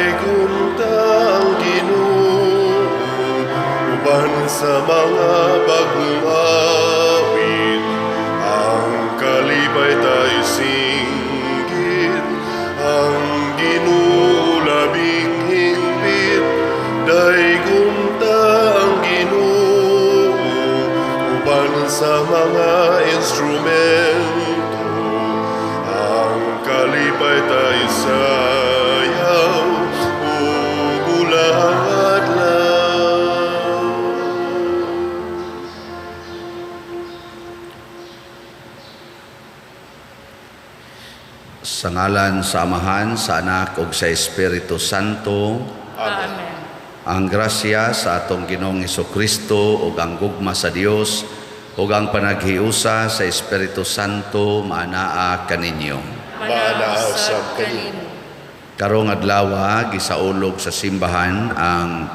Daygon ta ang Ginoo uban sa mga bagong awit, ang kalipay ta isinggit, ang Ginoo labing hingpit. Daygon ta ang Ginoo uban sa mga instrumento, ang kalipay ta isayaw ug bulang adlaw. Sa ngalan sa Amahan, sa Anak ug sa Espiritu Santo. Amen. Ang grasya sa atong Ginoong Kristo ug ang gugma sa Dios ug ang panaghiusa sa Espiritu Santo maanaa kaninyo. Maanaa usab kanimo. Karong adlaw, gisaulog sa simbahan ang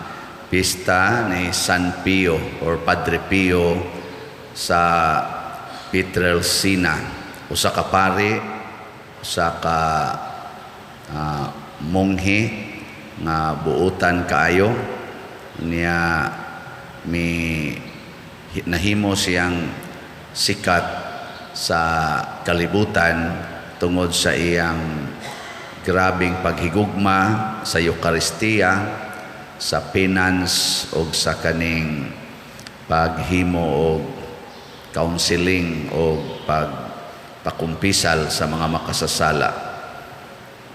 pista ni San Pio or Padre Pio sa Pietrelcina. Usa ka pari, usa ka monghe nga buutan kaayo niya, mi nahimo siyang sikat sa kalibutan tungod sa iyang grabing paghigugma sa Eukaristiya, sa penance og sa kaning paghimo og counseling o pagpakumpisal sa mga makasasala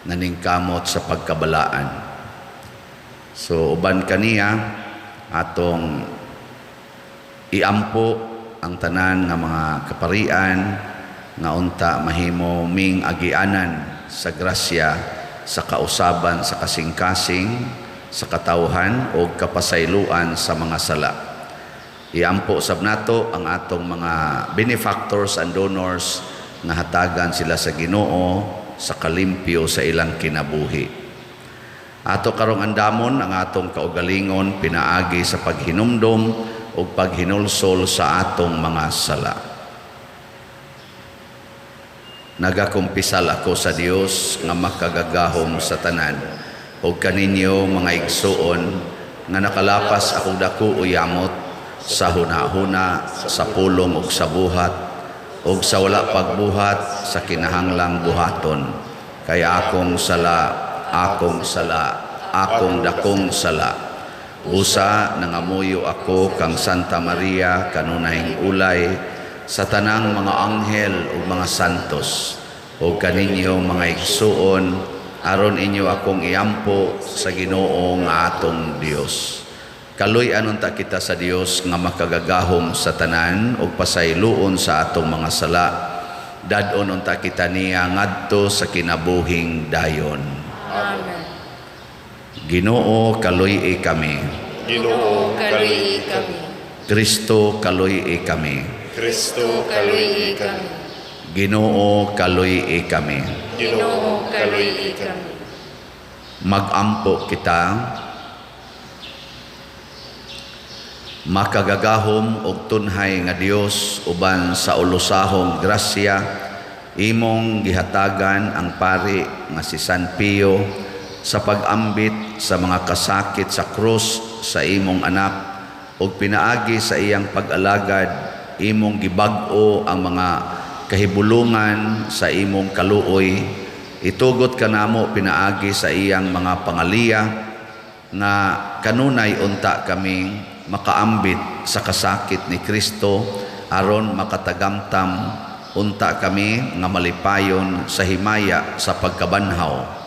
naningkamot sa pagkabalaan. So uban kaniya, atong iampo ang tanan nga mga kaparian nga unta mahimo ming agianan sa grasya sa kausaban sa kasing-kasing sa katawhan o kapasayloan sa mga sala. Iampo sab nato ang atong mga benefactors and donors nga hatagan sila sa Ginoo sa kalimpyo sa ilang kinabuhi. Ato karong andamon ang atong kaugalingon pinaagi sa paghinumdom ug paghinulsol sa atong mga sala. Nagakumpisal ako sa Dios nga makagagahom sa tanan ug kaninyo, mga igsuon, nga nakalapas akong dako o yamot sa hunahuna, sa pulong ug sa buhat ug sa wala pagbuhat sa kinahanglang buhaton. Kay akong sala, akong sala, akong dakong sala. Usa, nangamuyo ako kang Santa Maria, kanunayng ulay, sa tanang mga anghel ug mga santos ug kaninyo, mga igsuon, aron inyo akong iampo sa Ginoo nga atong Dios. Kaluy-an unta kita sa Dios nga makagagahom sa tanan ug pasayloon sa atong mga sala. Dad-on unta kita niya ngadto sa kinabuhing dayon. Amen. Ginoo, kaluy-i kami. Ginoo, kaluy-i kami. Kristo, kaluy-i kami. Kristo, kaluy-i kami. Ginoo, kaluy-i kami. Ginoo, kaluy-i kami. Magampo kita. Makagagahom og tunhay nga Dios, uban sa ulosahong grasya imong gihatagan ang pari nga si San Pio sa pag-ambit sa mga kasakit sa krus sa imong anak, ug pinaagi sa iyang pag-alagad imong gibag-o ang mga kahibulungan sa imong kaluoy, itugot kanamo pinaagi sa iyang mga pangaliya nga kanunay unta kaming makaambit sa kasakit ni Kristo aron makatagamtam unta kami nga malipayon sa himaya sa pagkabanhaw.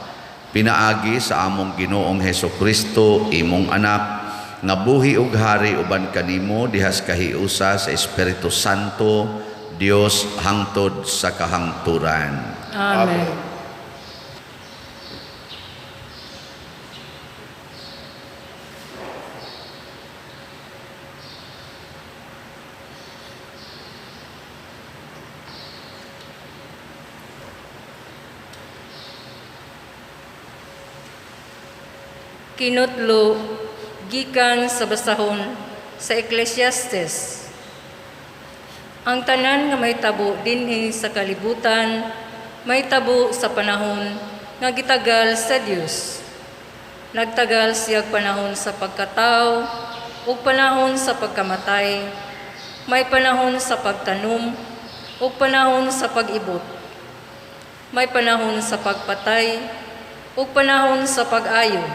Pinaagi sa among Ginoong Heso Kristo, imong anak, nga buhi ug hari uban kanimo dihas kahiusa sa Espiritu Santo, Dios hangtod sa kahangturan. Amen. Kinutlo gikan sa basahon sa Ecclesiastes. Ang tanan nga mahitabo dinhi sa kalibutan mahitabo sa panahon nga gitagal sa Dios. Nagtagal siyag panahon sa pagkatao ug panahon sa pagkamatay. May panahon sa pagtanom ug panahon sa pag-ibot. May panahon sa pagpatay ug panahon sa pag-ayo.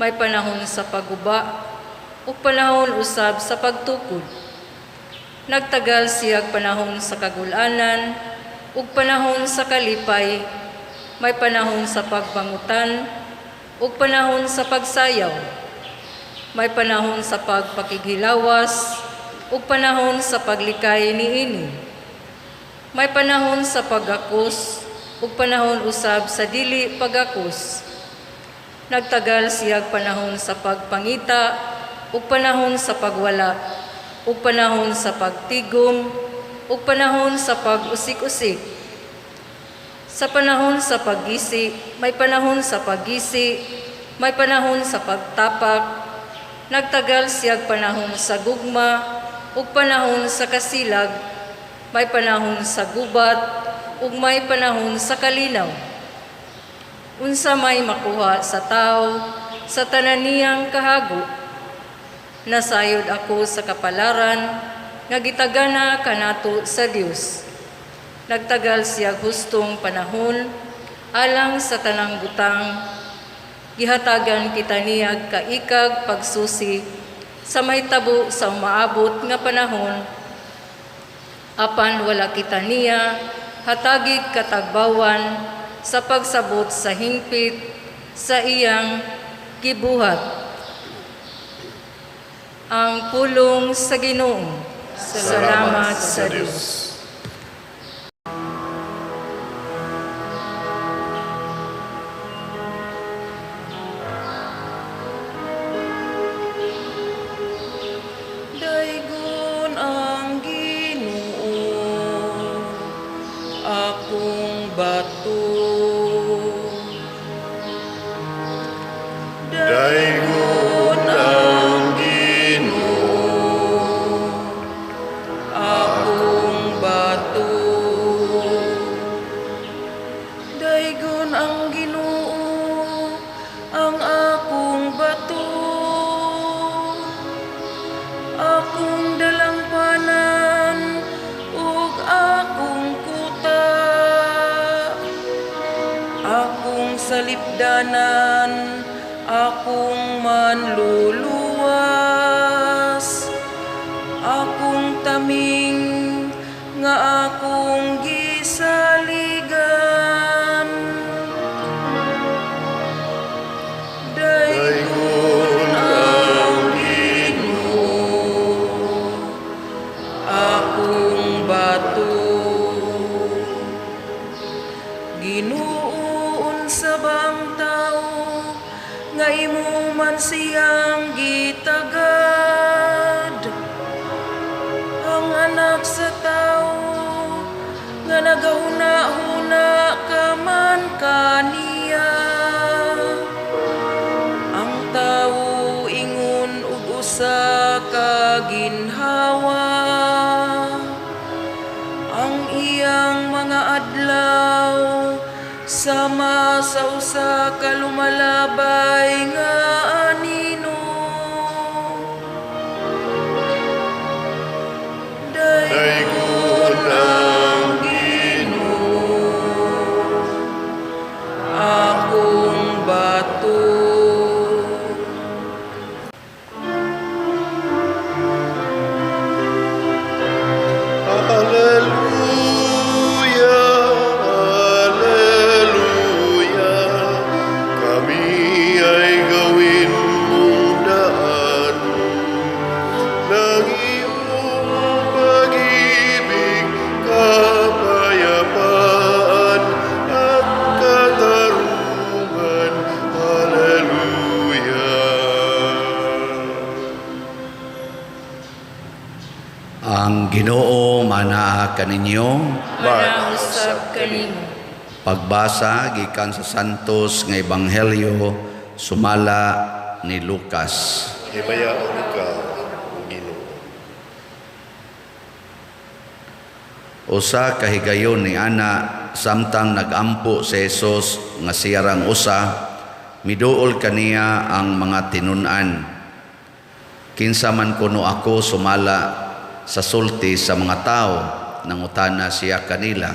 May panahon sa pagguba ug panahon usab sa pagtukod. Nagtagal siyag panahon sa kagulanan ug panahon sa kalipay. May panahon sa pagbangutan ug panahon sa pagsayaw. May panahon sa pagpakighilawas ug panahon sa paglikay niini. May panahon sa paggakos ug panahon usab sa dili paggakos. Nagtagal siyag panahon sa pagpangita ug panahon sa pagwala, ug panahon sa pagtigom ug panahon sa pag-usik-usik. Sa panahon sa paggisi, may panahon sa paggisi, may panahon sa pagtapak. Nagtagal siyag panahon sa gugma ug panahon sa kasilag, may panahon sa gubat ug may panahon sa kalinaw. Unsa may makuha sa tao sa tanan niyang kahago? Nasayod ako sa kapalaran nga gitagana kanato sa Dios. Nagtagal siya hustong panahon alang sa tanang butang. Gihatagan kita niyag kaikag pagsusi sa mahitabo sa umaabot nga panahon. Apan wala kita niya hatagig katagbawan sa pagsabot sa hingpit sa iyang gibuhat. Ang pulong sa Ginoo. Salamat sa Dios. Daygon ang Ginoo, akong bato. Daygon ang Ginoo, akong bato. Daygon ang Ginoo, ang akong bato. Akong dalangpanan ug akong kuta. Akong salipdanan, akong manluluwas. Akong taming nga akong gisaligan. Daygon ang Ginoo, akong bato. Ginoo, unsa ba ang tao nga imo man siyang gitagad? Ang anak sa tao nga nagahuna-huna ka man kaniya. Ang tao ingon og usa ka ginhawa. Ang iyang mga adlaw sama sa usa ka lumalabay nga anino. Daygon ang Ginoo, akong bato. Alleluia, Alleluia, kami ay gawin mong daan ng iyong pag-ibig, kapayapaan at katarungan. Alleluia. Ang Ginoo manaa kaninyo. Manausab kanimo. Pagbasa gikan sa Santos nga Ebanghelyo sumala ni Lucas. Himayaon ikaw, Ginoo. Usa ka higayon ni ana samtang nagampo si Jesus nga siya rang usa, Miduol kaniya ang mga tinun-an. Kinsa man kuno ako sumala sa sulti sa mga tao? Nangutana siya kanila.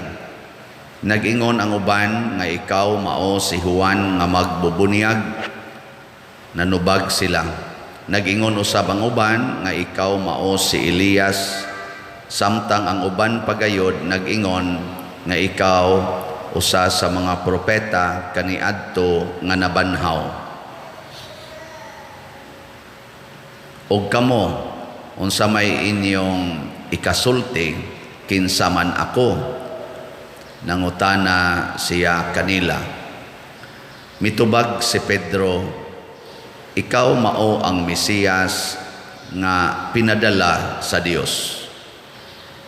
Nag-ingon ang uban nga ikaw mao si Juan nga magbubunyag. Nanubag sila. Nag-ingon usab ang uban nga ikaw mao si Elias. Samtang ang uban pagayod nag-ingon nga ikaw usa sa mga propeta kaniadto nga nabanhaw. Og kamo, unsa may inyong ikasulti, kinsa man ako? Nangutana siya kanila. Mitubag si Pedro, ikaw mao ang Mesiyas nga pinadala sa Dios.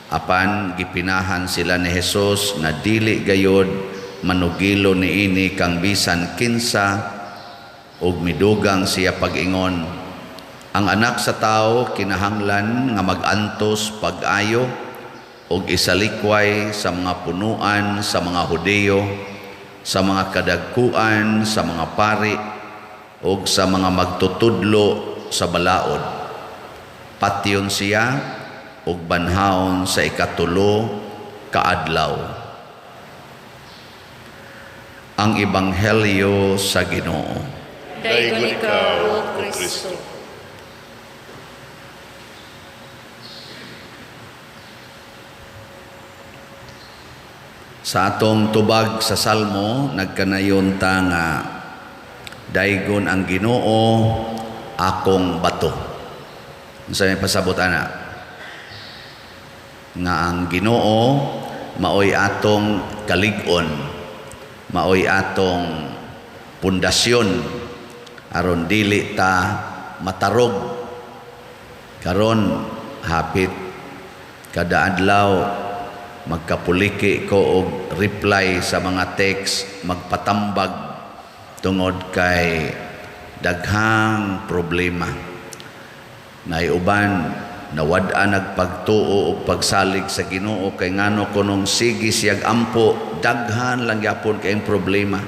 Apan gipinahan sila ni Jesus nga dili gayod manugilo niini kang bisan kinsa, ug midugang siya pag-ingon, ang anak sa tao kinahanglan nga mag-antos pag-ayo ug isalikway sa mga punuan sa mga Hudiyo, sa mga kadagkuan, sa mga pari ug sa mga magtutudlo sa balaod. Patyon siya ug banhaon sa ikatulo kaadlaw. Ang Ebanghelyo sa Ginoo. Daygon ikaw, O Kristo. Sa atong tubag sa Salmo, nagkanayon ta nga daygon ang Ginoo akong bato. Unsa may pasabot ana? Nga ang Ginoo maoy atong kalig-on, maoy atong pundasyon aron dili ta matarog. Karon hapit kada adlaw magkapuliki ko og reply sa mga text, magpatambag tungod kay daghang problema. Naiuban nawad-an nagpagtuo og pagsalig sa Ginoo kay ngano kunong sige siyag ampo, daghan lang gyapon kayong problema.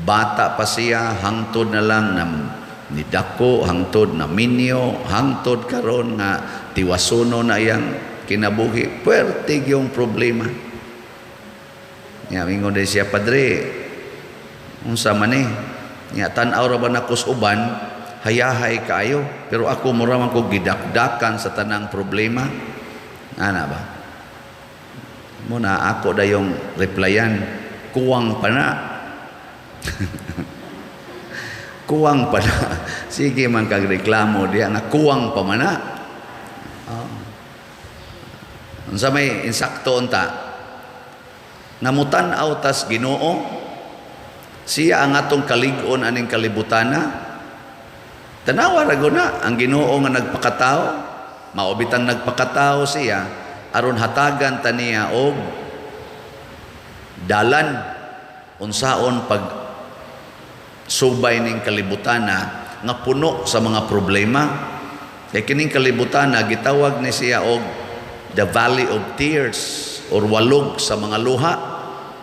Bata pa siya, hangtod na lang na nidako, hangtod na minyo, hangtod karon nga tiwasuno na iyang kinabuhi. Puwerte yung problema. Nya mingon din siya, padre, unsa man ni? Nya tan-aw ra ba nako sa uban, hayahay kaayo, pero ako mura man ko gidakdakan sa tanang problema. Ana ba? Muna ako dayong replyan, kuwang pa na. Kuwang pa na. Sige man kag reklamo diya nga kuwang pa man na. Oh. Unsa may insakto unta? Namutan-aw tas Ginoo, siya ang atong kalig-on aning kalibutana. Tanawa ra gud na ang Ginoo nga nagpakatao, maobitang nagpakatao siya aron hatagan ta niya og dalan unsaon pag subay ning kalibutana nga puno sa mga problema. Kay kining kalibutana gitawag ni siya og the valley of tears or walog sa mga luha.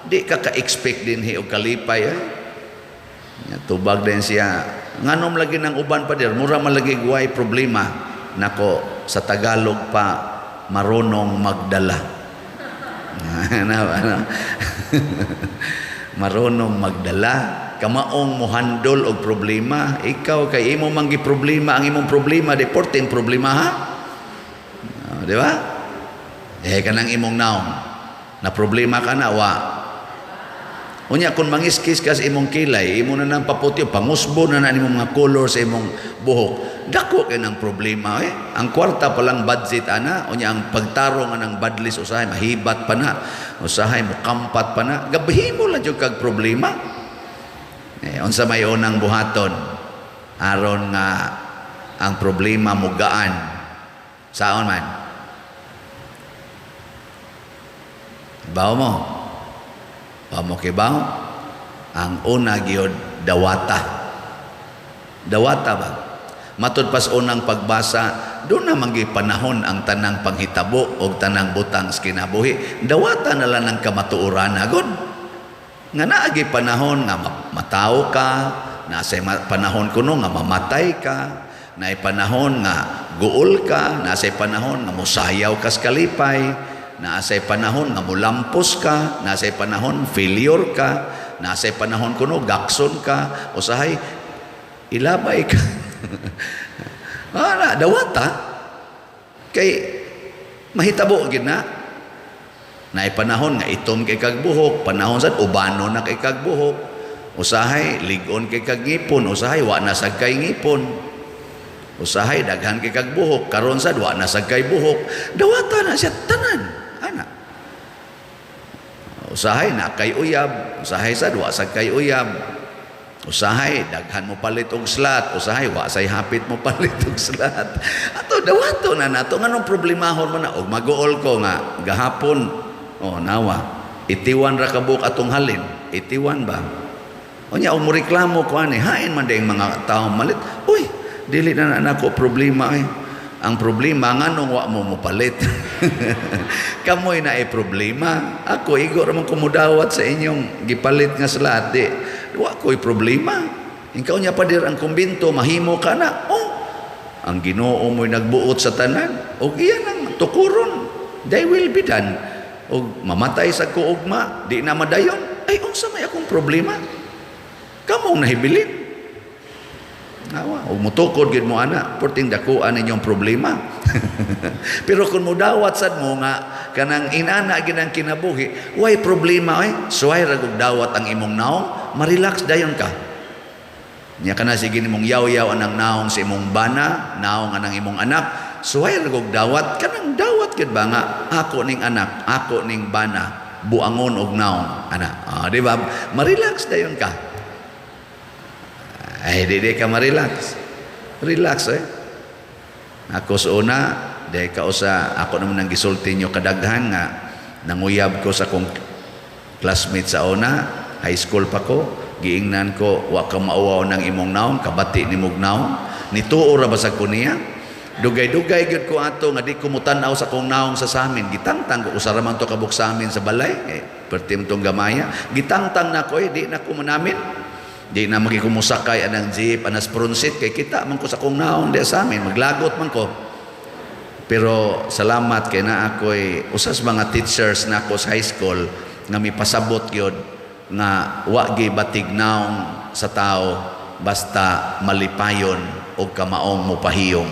Di ka ka-expect dinhi og kalipay. Nya tubag din siya. Nganom lagi ng uban pa dir, mura man lagi guway problema. Nako, sa Tagalog pa, marunong magdala. Marunong magdala. Kamaong mohandol og problema. Ikaw kay imo man gi problema, ang imong problema di porting problema ha. Oh, di ba? Kanang imong naong na problema ka na wa. Unya kung mangiskis ka sa imong kilay, imo na nang paputi, pangusbo na na imong mga color sa imong buhok. Dako kay nang problema eh. Ang kwarta pa lang budget ana, unya ang pagtarong anang badlis usahay mahibat pa na, usahay mukampat pa na. Gabhimo lang jud kag problema. Unsa may unang buhaton aron nga ang problema mugaan? Saon man? Bawo mo. Pamukibaw, ang una gyud dawata. Dawata ba? Matud pas unang pagbasa, doon na manggi panahon ang tanang panghitabo og tanang butang sa kinabuhi. Dawata na lang ang kamatuoran agod. Nga naagi panahon nga matawo ka, Nasa panahon kuno nga mamatay ka, naay panahon nga guol ka, nasa panahon nga musayaw ka sa kalipay, nasa panahon nga mulampos ka, nasa panahon failure ka, nasa panahon kuno gakson ka, usahay ilabay ka. Ana, dawata kay mahitabo gid na. Naay panahon nga itom kay kag buhok, panahon sad ubano na kay kag buhok. Usahay lig-on kay kag ngipon, usahay wa na sad kay ngipon. Usahay daghan kay kag buhok, karon sad wa na sad kay buhok. Dawata na siya tanan. Ana. Usahay na kay uyab, usahay sad wa sad kay uyab. Usahay daghan mo palit og slat, usahay wa say hapit mo palit og slat. Ato dawato na nato, nganong problemahon man na og maguol ko nga gahapon, oh nawa, 81 ra ka buok atong halin, 81 ba? Unya og moreklamo ko ani, hain man dayong mga tao malit. Uy, dili na na nako problema ay. Ang problema nganong wa mo mopalit. Kamoy na ay problema. Ako igo ra man ko modawat sa inyong gipalit nga slat, di. Wa ko'y problema. Ikaw niya pader ang kumbinto, mahimo ka na. Oh, ang Ginoo mo'y nagbuot sa tanan. Og iyan ang tukuron. They will be done. Og mamatay sa kuugma, di na madayon. Ay, unsa may akong problema? Kamong nahibilin. Awa, og mutukod gid mo ana, perting dakuan ninyong problema. Pero kung mudawat sad mo nga kanang inana gid ang kinabuhi, way problema ay, suway ra gug dawat ang imong naong, ma-relax dayon ka. Nya kana sige nimong yaw-yaw anang naong sa imong bana, naong anang imong anak, suway ra gug dawat, kanang dawat gid ba nga ako ning anak, ako ning bana, buangon og naong ana. Ah, di ba? Ma-relax dayon ka. Ay, di di ka ma-relax. Relax eh. Ako sa una, di ka usa, ako naman ang gisulti nyo kadaghan nga, nanguyab ko sa kong classmate sa una, high school pa ko, giingnan ko, wa ka mauwaw ng imong naong, kabati ni mong naong, nituo ra ba sa ko niya? Dugay-dugay gyud ko ato nga di ko mutan-aw sa kong naong sa samin. Gitangtang ko, usa ra man to kabuk sa amin sa balay, eh, pertim tong gamaya. Gitangtang na ko, eh, di na ko manamin. Di na magikumusakay anang jeep, anas prunsit, kay kita man ko sa kong naong di sa amin, maglagot man ko. Pero salamat kay na ako'y usas mga teachers na ako sa high school nga mipasabot gyud nga wa gi batig naong sa tao basta malipayon og kamaong mopahiyom.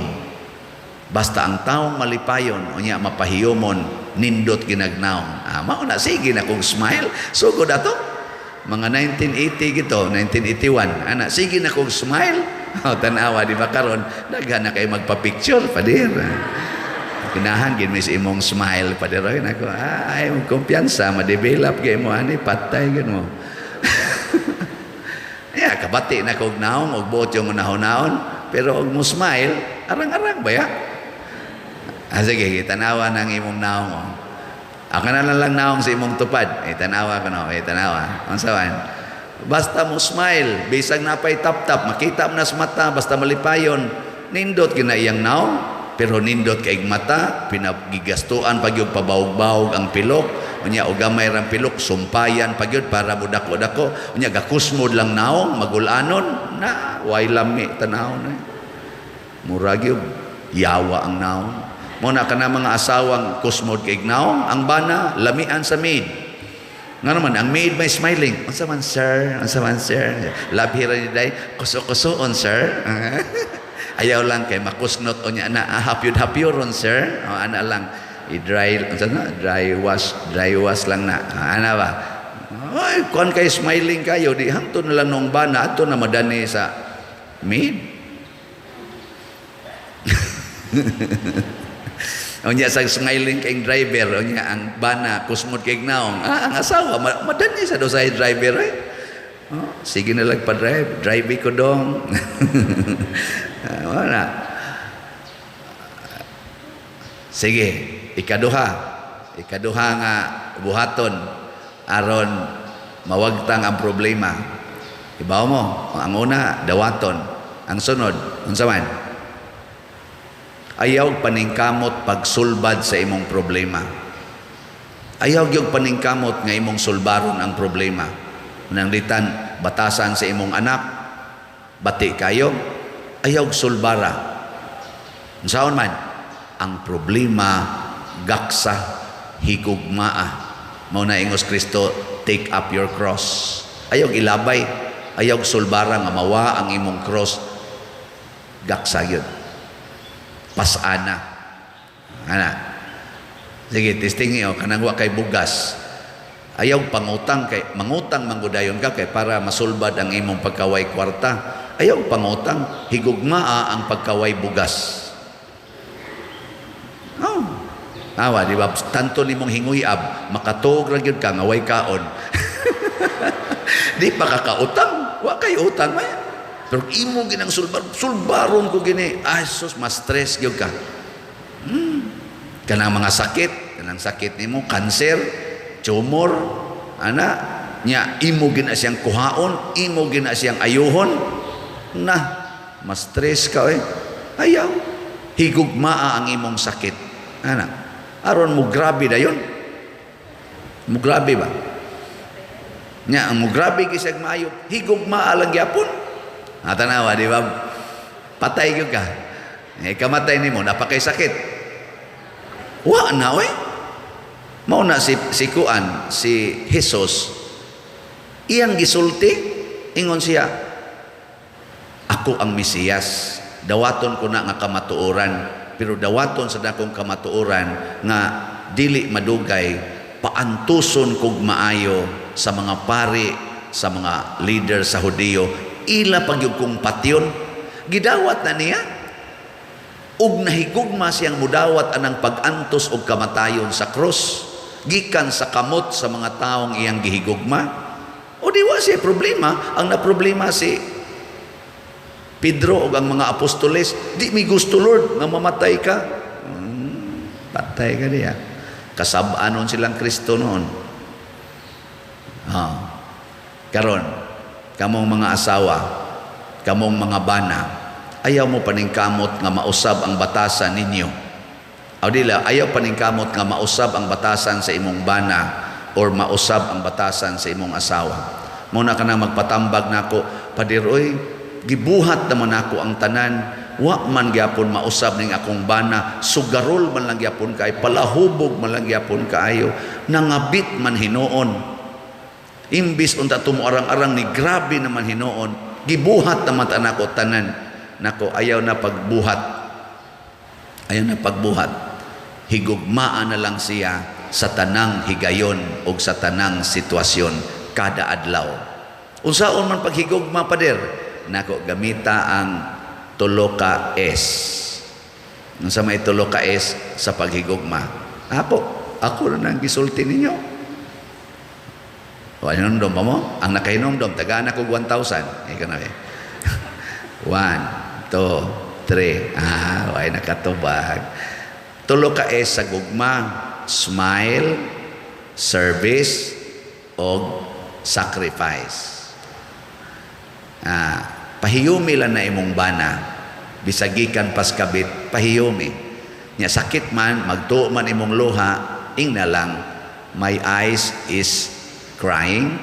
Basta ang taong malipayon unya mapahiyomon, nindot ginagnaong. Ah, mao na sige na kong smile. Sugod ato mga 1980 gito, 1981. Ana, sige na kong smile. O, tanawa, di ba karon daghan na kayo magpa-picture, pader. Kinahan, gid mi sa imong smile, pader. Ay, nako, ay, mong kumpiyansa, ma-develop kay mo, ani, patay, gid mo. Ya, kabati na kog naong, og buot yung unahon-naon, pero og mo smile, arang-arang ba ya? Ah, sige, tanawa ng imong naong. Oh. Ako na lang naong sa imong tupad. Eh, tanawa ko na. Eh, tanawa. Unsa man? Basta mo smile, bisag napay tap-tap, makita mo na sa mata, basta malipayon, nindot gina iyang naong, pero nindot kay mata, pinagigastuan pag yung pabawog-bawog ang pilok, unya og gamay rang pilok, sumpayan pag yun para mudako-dako, unya gakusmod lang naong, magulanon, na, way lami, tanaw na. Murag yun, yawa ang naong. Muna ka na mga asawang kusmod kay naong, ang bana, lamian sa maid. Nga naman, ang maid may smiling. Unsa man, sir? Unsa man, sir? Labi ra ni day. Kuso-kusoon, sir. Ayaw lang kay makusnot o niya na. Ah, hapyod-hapyoron, sir. O, ana lang. I-dry, unsa na? Dry wash lang na. Ah, ana ba? Ay, kuan kay smiling kayo, di hangtod na lang noong bana, ato na madani sa maid. Unya sa smiling kay driver, unya ang bana kusmod kay naong. Ah, ang asawa madani sa do sa driver eh. Oh, sige na lang pa-drive, drive ko dong. Ah, wala. Sige, ikaduha. Ikaduha nga buhaton aron mawagtang ang problema. Ibaw mo, ang una dawaton, ang sunod unsa man? Ayaw paningkamot pagsulbad sa imong problema. Ayaw gyud paningkamot nga imong sulbaron ang problema. Nanglitan batasan sa imong anak, Bati kayo, ayaw sulbara. Unsaon man ang problema, gaksa, higugmaa. Mao na ingos Kristo, "Take up your cross." Ayaw ilabay, ayaw sulbara nga mawa ang imong cross. Gaksa gyud, pasana ana. Sige, testing niyo kanang wa kay bugas, ayaw pangutang, kay mangutang manggudayon ka kay para masulbad ang imong pagkaway kwarta. Ayaw pangutang, higugmaa ang pagkaway bugas. Oh. Awa, di ba? Tanto nimong hinguyab, makatuog ra gyud ka nga way kaon. Di pa kakautang, wa kay utang may. Pero imo ginang sulbar, sulbaron ko gini. Ay sus, mas stress gyud ka. Kanang mga sakit, kanang sakit nimo, kanser, tumor, ana, nya imo gina siyang kuhaon, imo gina siyang ayuhon, na mas stress ka eh. Ayaw. Higugmaa ang imong sakit. Ana. Aron mo grabe dayon. Mo grabe ba? Nya ang mo grabe gisag maayo, higugmaa lang gyapon. Ah, tanawa, di ba? Patay gyud ka. Eh, kamatay nimo, napakay sakit. Wa na oy. Mao na si kuan, si Jesus, iyang gisulti, ingon siya, "Ako ang Mesiyas. Dawaton ko na nga kamatuoran, pero dawaton sa dakong kamatuoran nga dili madugay paantuson kog maayo sa mga pari, sa mga leader sa Hudiyo, ila pagyud kong patyon." Gidawat na niya ug nahigugma siyang mudawat anang pag-antos og kamatayon sa krus gikan sa kamot sa mga taong iyang gihigugma. O di wa siya problema. Ang naproblema si Pedro ug ang mga apostoles, "Di mi gusto, Lord, nga mamatay ka." Patay ka diya. Kasab-anon silang Kristo noon. Ah. Karon, kamong mga asawa, kamong mga bana, ayaw mo paningkamot nga mausab ang batasan ninyo. O dila, ayaw paningkamot nga mausab ang batasan sa imong bana or mausab ang batasan sa imong asawa. Mao na kanang magpatambag nako, "Pader oy, gibuhat naman ako ang tanan, wa man gyapon mausab ning akong bana, sugarol man lang gyapon kay, palahubog man lang gyapon kaayo, nangabit man hinuon. Imbis unta tumo arang-arang ni grabe naman hinuon, gibuhat naman ta nako tanan." Nako, ayaw na pagbuhat. Ayaw na pagbuhat. Higugmaan na lang siya sa tanang higayon o sa tanang sitwasyon kada adlaw. Unsaon man paghigugma, pader? Nako, gamita ang tulo ka S. Unsa may tulo ka S sa paghigugma? Ako, ako na nang gisulti ninyo. O, hinumdom pa mo? Ang nakahinumdom, tagaan ako 1,000. Ikaw na eh. 1, 2, 3. Ah, way nakatubag. Tulo ka S sa gugma: smile, service, o sacrifice. Ah, pahiyumi lang na imong bana. Bisagikan pas kabit, pahiyumi. Nya sakit man, magtuo man imong luha, ingna lang, "My eyes is crying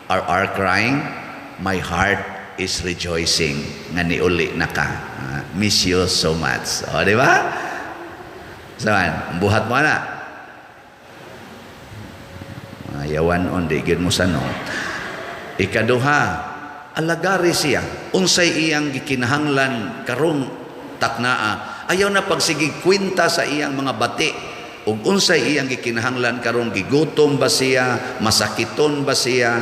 or are crying, my heart is rejoicing nga niuli na ka. Ah, miss you so much." O, di ba? Saan? Buhat mo na. Ayawan on, di gyud mo sanong. Ikaduha, alagari siya. Unsay iyang gikinahanglan karong taknaa. Ayaw na pagsigig kwenta sa iyang mga bati. Ug unsay iyang gikinahanglan karong, gigutom ba siya, masakiton ba siya,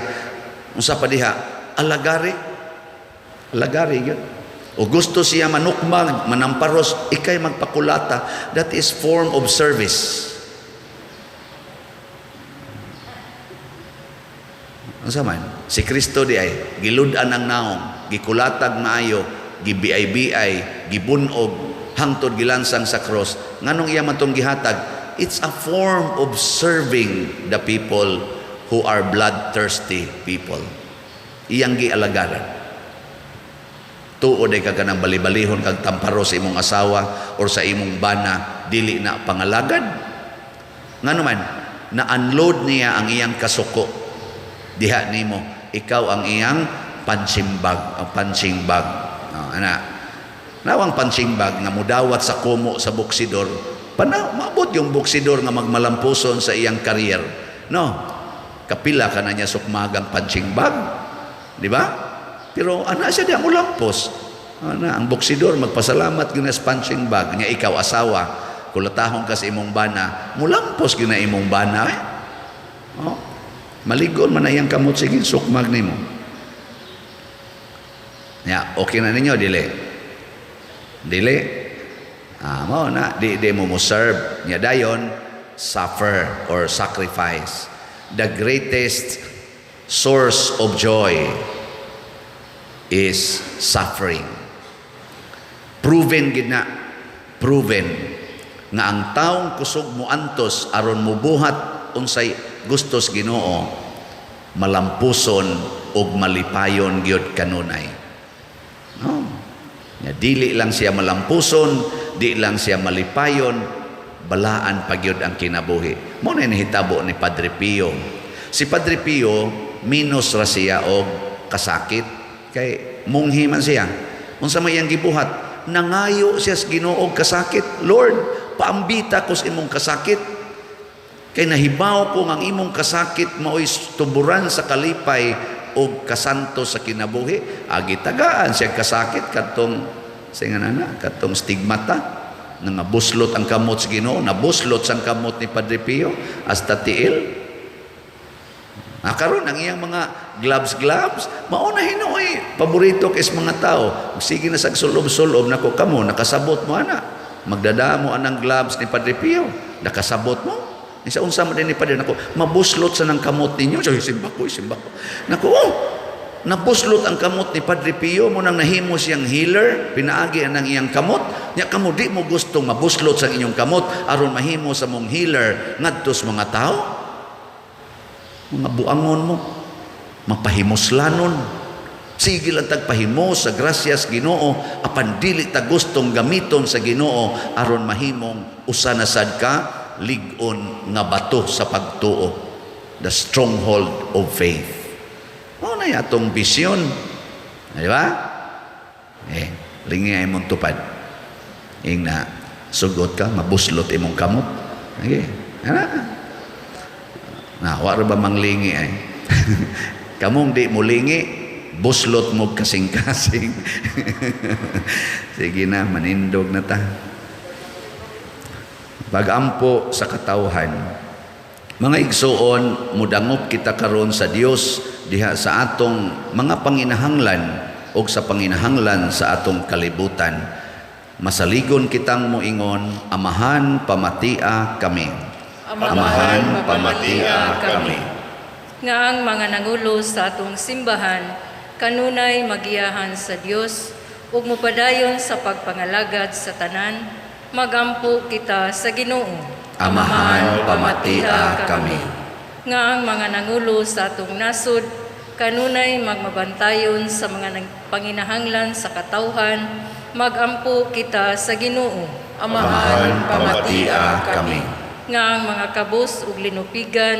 unsa pa diha, alagari. Alagari gyud. O gusto siya manukmag, manamparos, ikay magpakulata. That is form of service. Unsa man? Si Kristo di ay gilud-an ang naong, gikulatag maayo, gibiay-biay, gibunog, hangtod gilansang sa cross. Nganong iya man tong gihatag? It's a form of serving the people who are bloodthirsty people. Iyang gialagaran. Tuod ay ka kanang bali-balihon kag tamparo sa imong asawa or sa imong bana, dili na pangalagad. Ngano man, na-unload niya ang iyang kasuko diha nimo. Ikaw ang iyang punching bag, ang punching bag. Oh, ana. Nawang punching bag nga mudawat sa kumo sa boksidor, pana maabot yung boksidor nga magmalampuson sa iyang career. No. Kapila ka na niya sukmagang punching bag. Di ba? Pero ana siya di molampos. Ana, ang boksidor magpasalamat gyud sa punching bag nya. Ikaw asawa, kulatahon ka sa imong bana, mulampos gyud na imong bana eh. Oh. Maligon man na iyang kamot, sige sukmag nimo. Ya, okay na ninyo dili? Dili. Ah, mao na di di mo mo serve nya dayon, suffer or sacrifice. The greatest source of joy is suffering. Proven gid na, proven nga ang taong kusog mo antos aron mubuhat unsay gustos Ginoo, malampuson ug malipayon gyud kanunay. No? Nya dili lang siya malampuson, di lang siya malipayon, balaan pa gyud ang kinabuhi. Mao na nahitabo ni Padre Pio. Si Padre Pio minus ra siya og kasakit kay munghi man siya. Unsa may iyang gibuhat? Nangayo siya sa Ginoo og kasakit. "Lord, paambita ko sa imong kasakit. Kay nahibaw ko nga ang imong kasakit mao'y tuburan sa kalipay og kasanto sa kinabuhi." Agi tagaan siya kasakit kadtong sa nga na kadtong stigmata nga nabuslot ang kamot sa Ginoo, nabuslot sang kamot ni Padre Pio hasta tiil. Ah, karon ang iyang mga gloves gloves, mao na hinuoy paborito kay sa mga tao. Sige na sa sulob-sulob nako kamo, nakasabot mo ana. Magdadamo anang gloves ni Padre Pio, nakasabot mo. Isa unsa man din ni Padre nako, mabuslot sa nang kamot ninyo. So, simba ko, simba ko. Nako, oh, nabuslot ang kamot ni Padre Pio mo nang nahimo siyang healer, pinaagi ang iyang kamot. Nya kamo di mo gustong mabuslot sa inyong kamot aron mahimo sa mong healer ngadto sa mga tao? Mga buangon mo, mapahimuslanon. Sige lang tagpahimos sa grasyas Ginoo, apan dili ta gustong gamiton sa Ginoo aron mahimong usa na sad ka lig-on nga bato sa pagtuo, the stronghold of faith. Mao na atong bisyon, di ba? Eh, lingi ay imong tupad. Ing na sugot ka, mabuslot imong kamot. Okay. Ana. Na, wa ra ba manglingi ay? Kamong di mo lingi, buslot mo kasing-kasing. Sige na, manindog na ta. Pagampo sa katawhan. Mga igsuon, mudangop kita karon sa Dios diha sa atong mga panginahanglan o sa panginahanglan sa atong kalibutan. Masaligon kitang moingon, "Amahan, pamatia kami." Amahan, pamatia kami. Nga ang mga nangulo sa atong simbahan kanunay magiyahan sa Dios ug mopadayon sa pagpangalagad sa tanan, magampo kita sa Ginoo. Amahan, pamatia kami. Nga ang mga nangulo sa atong nasod kanunay magmabantayon sa mga panginahanglan sa katawhan, magampo kita sa Ginoo. Amahan, pamatia kami. Nga ang mga kabus ug linupigan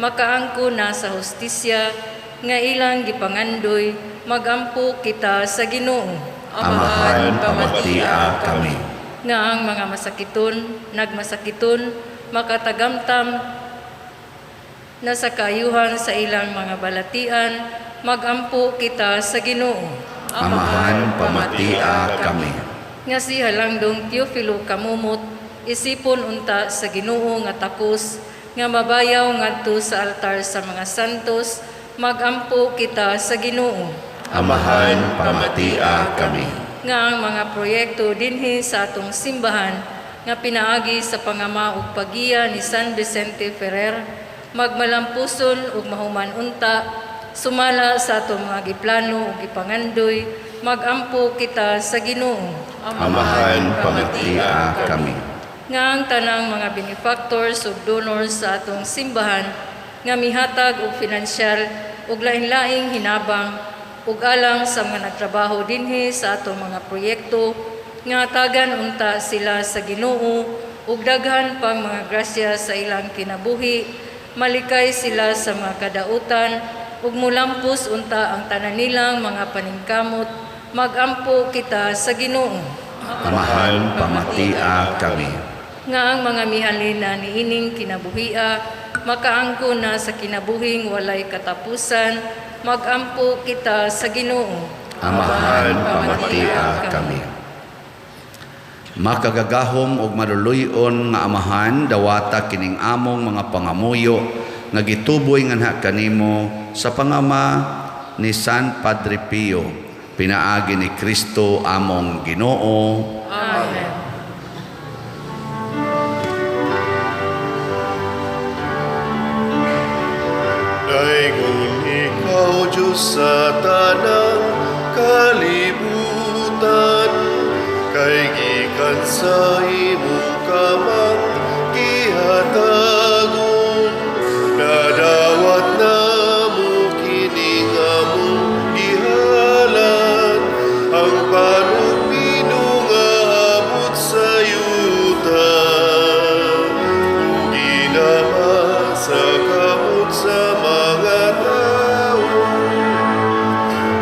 makaangko na sa hustisya nga ilang gipangandoy, magampo kita sa Ginoo. Amahan, pamatia kami. Nga ang mga masakiton, nagmasakiton, makatagamtam na sa kaayuhan sa ilang mga balatian, magampo kita sa Ginoo. Amahan, pamatia kami. Nga si Halangdong Teofilo Camomot isipon unta sa Ginoo nga takos nga mabayaw ngadto sa altar sa mga santos, magampo kita sa Ginoo. Amahan, pamatia kami. Nga ang mga proyekto dinhi sa atong simbahan nga pinaagi sa pangama ug pagiya ni San Vicente Ferrer magmalampuson ug mahuman unta sumala sa atong mga giplano ug gipangandoy, magampo kita sa Ginoo. Amahan, pamatia kami. Nga ang tanang mga benefactors ug donors sa atong simbahan nga mihatag og finansyal ug lain-laing hinabang ug alang sa mga nagtrabaho dinhi sa atong mga proyekto, nga hatagan unta sila sa Ginoo ug daghan pang mga grasya sa ilang kinabuhi, malikay sila sa mga kadautan. ug mulampos unta ang tanan nilang mga paningkamot, magampo kita sa Ginoo. Amahan, pamatia kami. Nga ang mga mihalina niining kinabuhia makaangko na sa kinabuhing walay katapusan, magampo kita sa Ginoo. Amahan, pamatia kami. Makagagahom ug maluluy-on nga Amahan, dawata kining among mga pangamuyo nga gituboy nganha kanimo sa pangama ni San Padre Pio, pinaagi ni Kristo among Ginoo. Amen. Daygon ikaw, Diyos, sa tanang kalibutan, kay gikan sa imong kamang gihatagon, nadawat namo kining among gihalad, ang panugmino nga abot sa yuta, ug ginama sa kamot sa mga tao.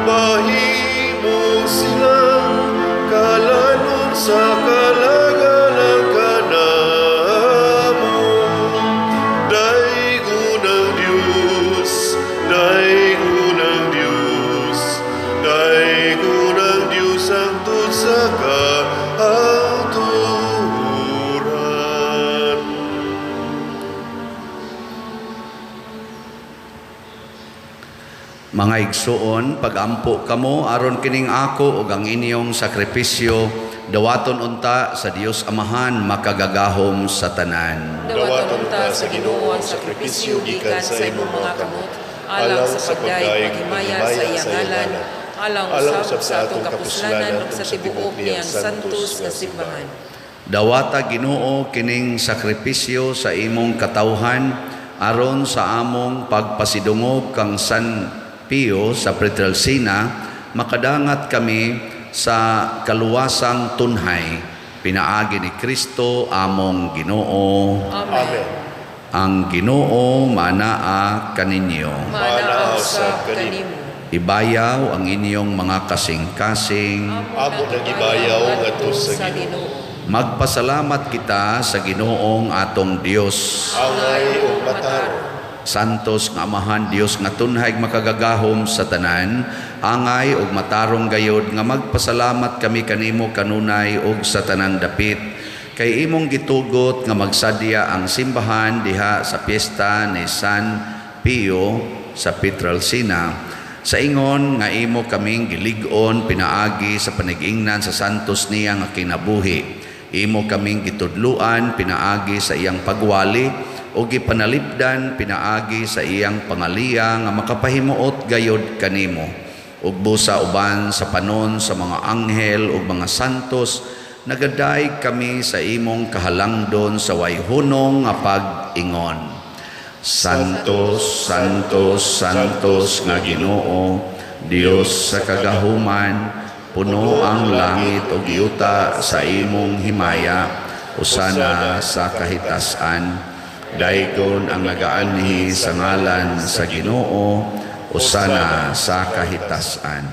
Mahimo silang kalanon sa kalagalang kanamo. Daygon ang Diyos, daygon ang Diyos, daygon ang Diyos hangtod sa kahangturan. Mga igsuon, pagampo kamo aron kining ako ug ang inyong sakripisyo dawaton unta sa Dios Amahan makagagahom sa tanan. Dawaton unta sa Ginoo ang sakripisyo gikan sa imong mga kamot, alang sa pagdayeg paghimaya sa iyang ngalan, alang usab sa atong kapuslanan ug sa tibuok niyang santos nga simbahan. Dawata Ginoo kining sakripisyo sa imong katawhan aron sa among pagpasidungog kang San Pio sa Pietrelcina makadangat kami sa kaluwasang tunhay pinaagi ni Kristo among Ginoo. Amen. Ang Ginoo manaa kaninyo. Manaa usab kanimo. Ibayaw ang inyong mga kasing-kasing. Amo nang ibayaw ngadto sa Ginoo. Magpasalamat kita sa Ginoong atong Dios. Angay ug matarong. Santos nga Amahan, Dios nga tunhay makagagahom sa tanan, angay ug matarong gayod nga magpasalamat kami kanimo kanunay ug sa tanang dapit. Kay imong gitugot nga magsadya ang simbahan diha sa piyesta ni San Pio sa Pietrelcina. Sa ingon nga imo kaming gilig-on pinaagi sa panigingnan sa santos niya nga kinabuhi. Imo kaming gitudluan pinaagi sa iyang pagwali o gipanalipdan pinaagi sa iyang pangaliya nga makapahimuot gayod kanimo. Ug busa uban sa panon sa mga anghel ug mga santos, nagadaig kami sa imong kahalangdon sa way hunong nga pag-ingon. Santos, Santos, Santos nga Ginoo, Dios sa kagahuman, puno ang langit ug yuta sa imong himaya, usana sa kahitasan. Daygon ang nagaanhi sa ngalan sa Ginoo, usana sa kahitasan.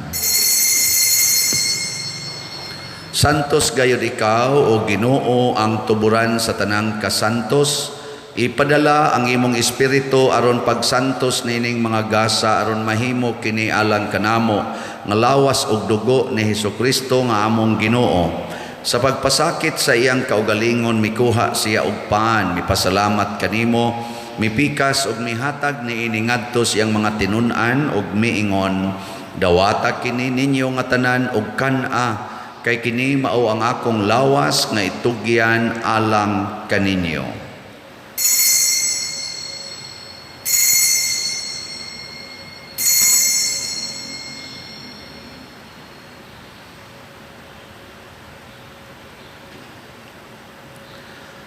Santos gayod ikaw o Ginoo ang tuburan sa tanang kasantos. Ipadala ang imong espiritu aron pagsantos nining mga gasa aron mahimo kini alang kanamo nga lawas ug dugo ni Hesukristo nga among Ginoo. Sa pagpasakit sa iyang kaugalingon mikuha siya og pan, mipasalamat kanimo, mipikas ug mihatag niini ngadto sa iyang mga tinun-an ug miingon, dawata kini ninyo nga tanan ug kan-a, kay kini mao ang akong lawas nga itugyan alang kaninyo.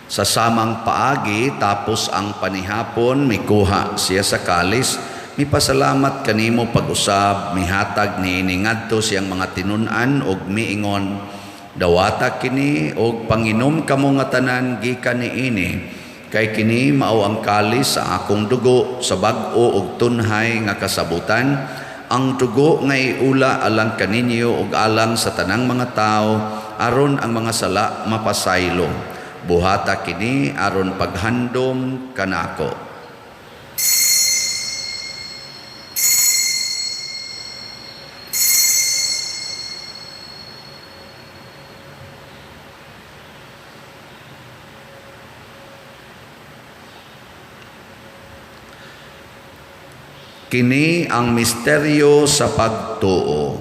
Sa samang paagi, tapos ang panihapon, mikuha siya sa kalis, mipasalamat kanimo pag-usab, mihatag niini ngadto siyang mga tinun-an og miingon, dawata kini og panginom kamo nga tanan gikan niini, Kay kini mao ang kalis sa akong dugo sa bag-o ug tunhay nga kasabutan, ang dugo nga iula alang kaninyo ug alang sa tanang mga tawo aron ang mga sala mapasaylo. Buhata kini aron paghandom kanako. Kini ang misteryo sa pagtuo.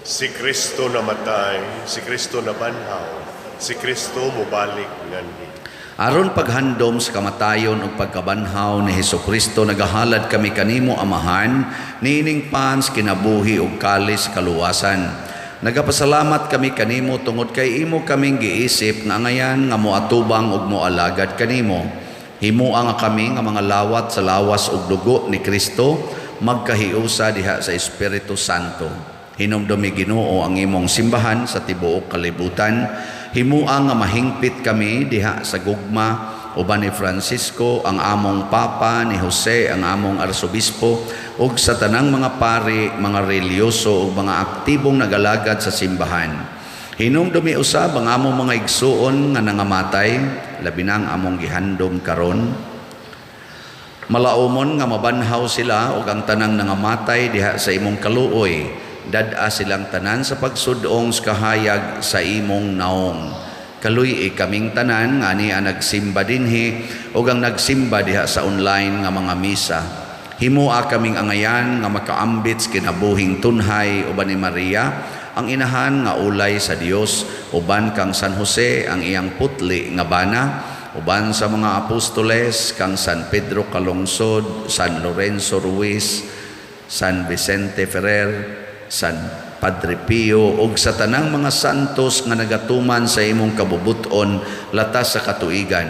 Si Kristo namatay, si Kristo nabanhaw, si Kristo mobalik nganhi. Aron paghandom sa kamatayon ug pagkabanhaw ni Hesukristo, nagahalad kami kanimo, Amahan, niining pans kinabuhi ug kalis kaluwasan. Nagapasalamat kami kanimo tungod kay imo kaming giisip nga angayan nga moatubang ug moalagad kanimo. Himoa nga kami nga mga lawat sa lawas ug dugo ni Kristo magkahiusa diha sa Espiritu Santo. Hinumdumi, Ginoo, ang imong simbahan sa tibuok kalibutan. Himoa nga mahingpit kami diha sa gugma uban ni Francisco ang among Papa, ni Jose ang among Arsobispo, ug sa tanang mga pari, mga relihiyoso ug mga aktibong nagalagad sa simbahan. Hinumdumi usab ang among mga igsuon nga nangamatay, labi na ang among gihandom karon. Malaumon nga mabanhaw sila ug ang tanang nangamatay diha sa imong kaluoy. Dad-a silang tanan sa pagsudong sa kahayag sa imong naong. Kaluy-i kaming tanan nga ania nagsimba dinhi ug ang nagsimba diha sa online nga mga misa. Himoa kaming angayan nga makaambit sa kinabuhing tunhay uban ni Maria, ang inahan nga ulay sa Dios, uban kang San Jose ang iyang putli nga bana, uban sa mga apostoles kang San Pedro Calungsod, San Lorenzo Ruiz, San Vicente Ferrer, San Padre Pio ug sa tanang mga santos nga nagatuman sa imong kabubut-on latas sa katuigan.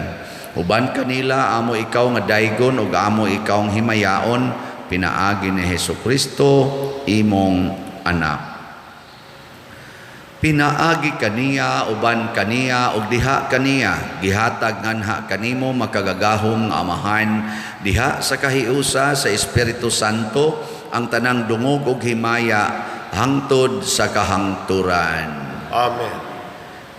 Uban kanila amo ikaw nga daygon ug amo ikaw ang himayaon pinaagi ni Hesukristo imong anak. Pinaagi kaniya, uban kaniya ug diha kaniya, gihatag nganha kanimo makagagahom nga Amahan diha sa kahiusa sa Espiritu Santo ang tanang dungog ug himaya hangtod sa kahangturan. Amen.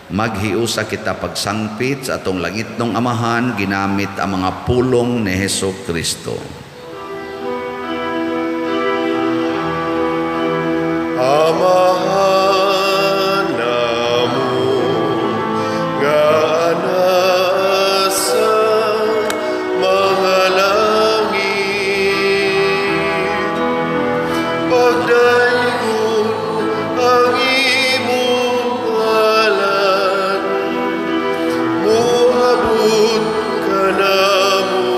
Maghiusa kita pagsangpit sa atong langitnong Amahan ginamit ang mga pulong ni Heso Kristo. Amahan namo nga naa sa mga langit, pagdaygon ang imong ngalan, moabot kanamo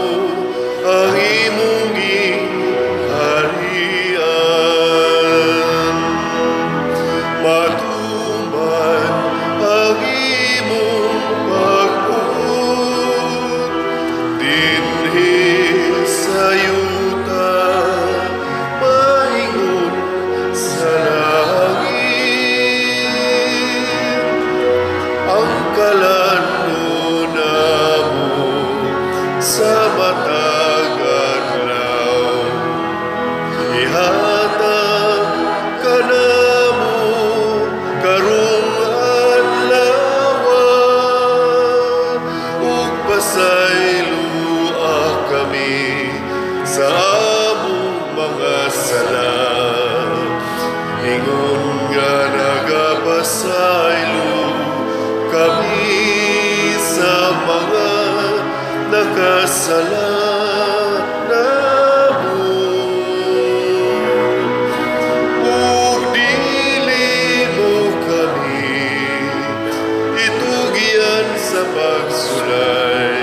ang imong gingharian, matuman ang imong pagbuot dinhi sa yuta maingon sa langit. Ang kalan-on namo sa matag adlaw ihatag kanamo karong adlaw, ug pasayloa kami sa among mga sala ingon nga nagapasaylo kami sa mga nakasala namo, ug dili mo kami itugyan sa pagsulay,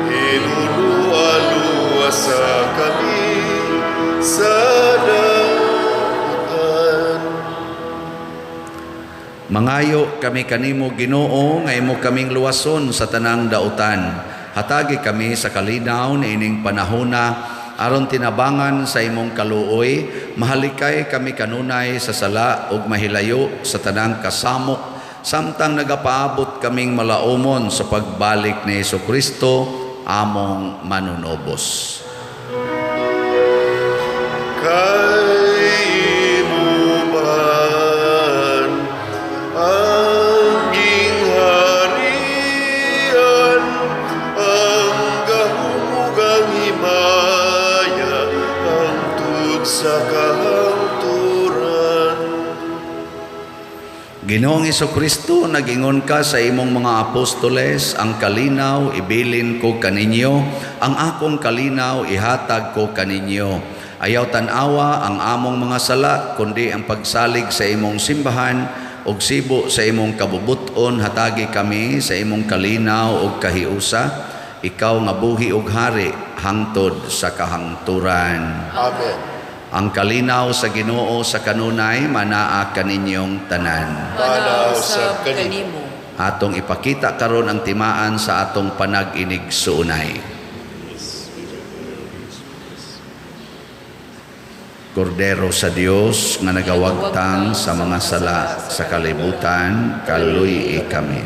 hinunoa luwasa kami sa dautan. Mangayo kami kanimo, Ginoo, nga imo kaming luwason sa tanang dautan. Hatagi kami sa kalinaw niining panahona aron tinabangan sa imong kaluoy, mahalikay kami kanunay sa sala ug mahilayo sa tanang kasamok. samtang nagapaabot kaming malaumon sa pagbalik ni Hesus Kristo among manunobos. Kay imo man ang gingharian, ang gahom ug ang himaya, hangtod sa kahangturan. Ginoong Kristo, nagingon ka sa imong mga apostoles, "Ang kalinaw ibilin ko kaninyo, ang akong kalinaw ihatag ko kaninyo. Ayaw tan-awa ang among mga sala, kundi ang pagsalig sa imong simbahan, ug sibo sa imong kabubuton, hatagi kami sa imong kalinaw ug kahiusa, ikaw nga buhi ug hari hangtod sa kahangturan." Amen. Ang kalinaw sa Ginoo sa kanunay manaa kaninyong tanan. Manaa Manaa usab usab kanimo. kanimo. Atong ipakita karon ang timaan sa atong panag-inigsuonay. Kordero sa Dios nga nagawagtang sa mga sala sa kalibutan, kaluy-i kami.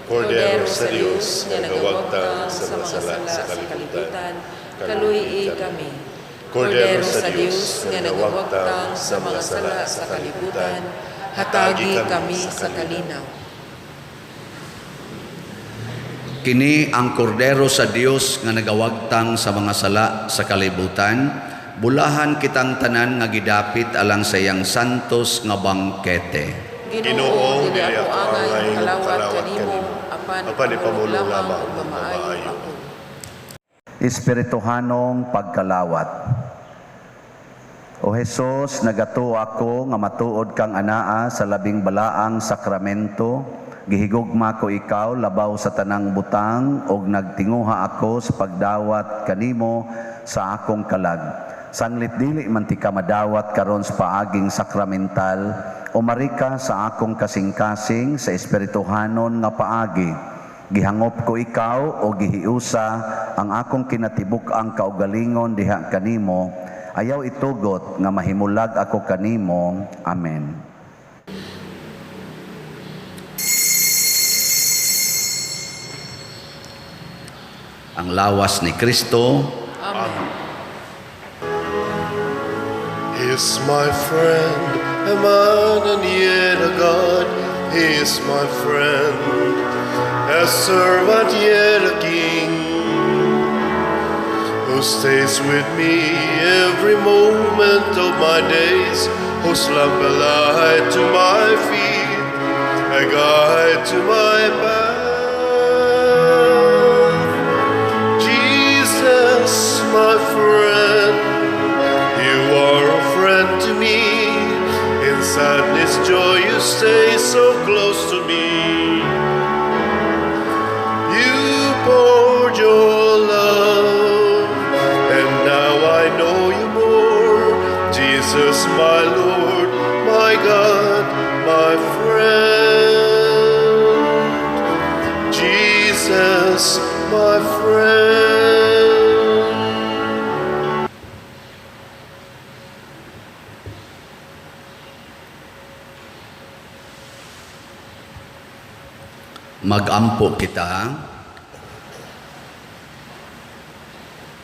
Kordero sa Dios nga nagawagtang sa mga sala sa kalibutan, kaluy-i kami. Kordero sa Dios nga nagawagtang sa mga sala sa kalibutan, hatagi kami sa kalinaw. Kini ang kordero sa Dios nga nagawagtang sa mga sala sa kalibutan, bulahan kitang tanan nga gidapit alang sa iyang santos nga bangkete. Ginoo, dili dili ako ako angay angay makalawat makalawat kanimo, kanimo, apan apan ipamulong ipamulong lamang lamang ug ug mamaayo mamaayo ako. Espirituhanong pagkalawat. O Hesus, nagatuo ako nga matuod kang anaa sa labing balaang sakramento. Gihigugma ko ikaw labaw sa tanang butang ug nagtinguha ako sa pagdawat kanimo sa akong kalag. Sanglit dili man tika madawat karon sa paaging sakramental, umari ka sa akong kasing-kasing sa espirituhanon nga paagi. Gihangop ko ikaw o gihiusa ang akong kinatibuk-ang kaugalingon diha kanimo. Ayaw itugot nga mahimulag ako kanimo. Amen. Ang lawas ni Kristo. Amen. He is my friend, a man and yet a God. He is my friend, a servant yet a king, who stays with me every moment of my days, whose lamp a light to my feet, a guide to my path. Jesus, my friend, you are a friend to me. In sadness, joy, you stay so close to me. You poured your love, and now I know you more. Jesus, my Lord, my God, my friend. Jesus, my friend. Magampo kita.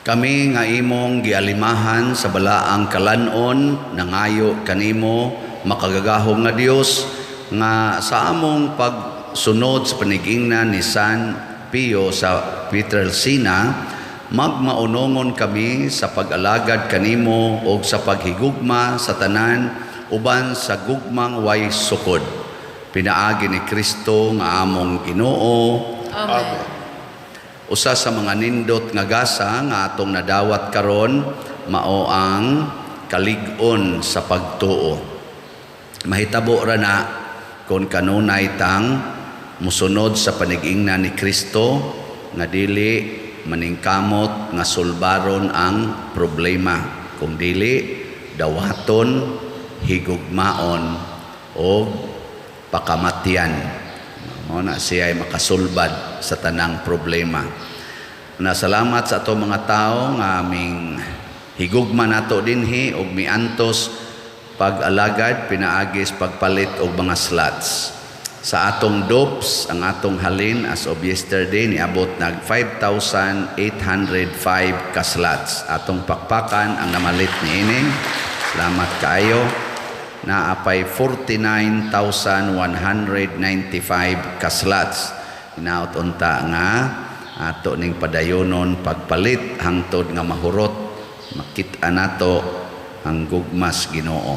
Kami nga imong gialimahan sa balaang kalanon, nangayo kanimo, makagagahom nga Dios, nga sa among pagsunod sa panigingnan ni San Pio sa Pietrelcina, magmaunongon kami sa pag-alagad kanimo og sa paghigugma sa tanan uban sa gugmang way sukod. Pinaagi ni Kristo nga among Ginoo. Amen. Usa sa mga nindot nga gasa nga atong nadawat karon mao ang kalig-on sa pagtuo. Mahitabo ra na kon kanunay tang musunod sa panigingnan ni Kristo nga dili maningkamot nga sulbaron ang problema, kung dili dawaton, higugmaon og pakamatyan. Mao na siya ay makasulbad sa tanang problema. Na salamat sa ato mga tao nga aming higugma nato dinhi og miantos pag-alagad pinaagis pagpalit og mga slots. Sa atong dopes, ang atong halin as of yesterday niabot nag 5,805 ka slots. Atong pakpakan ang namalit niini. Salamat kaayo. Naa pay 49,195 ka slots. Hinaot unta nga ato ning padayonon pagpalit hangtod nga mahurot, makita nato ang gugmas Ginoo.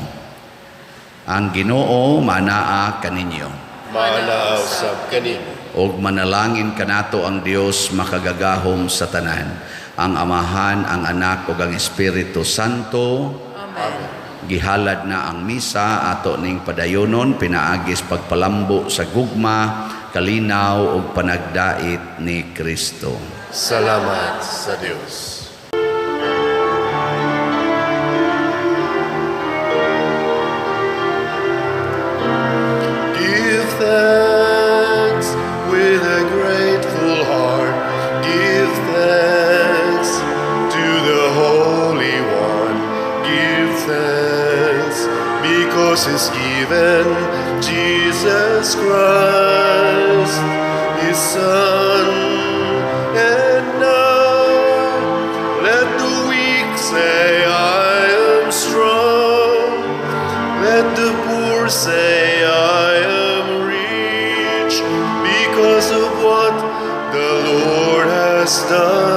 Ang Ginoo manaa kaninyo. Maanaa usab kanimo. Og manalangin kanato ang Dios makagagahom sa tanan, ang Amahan, ang Anak ug ang Espiritu Santo. Amen. Gihalad na ang misa, ato ning padayonon pinaagis pagpalambo sa gugma, kalinaw ug panagdait ni Kristo. Salamat sa Dios. Give thanks with a grateful heart. Give thanks to the Holy One. Give thanks because He's given Jesus Christ, His Son. And now let the weak say, "I am strong." Let the poor say, "I am rich," because of what the Lord has done.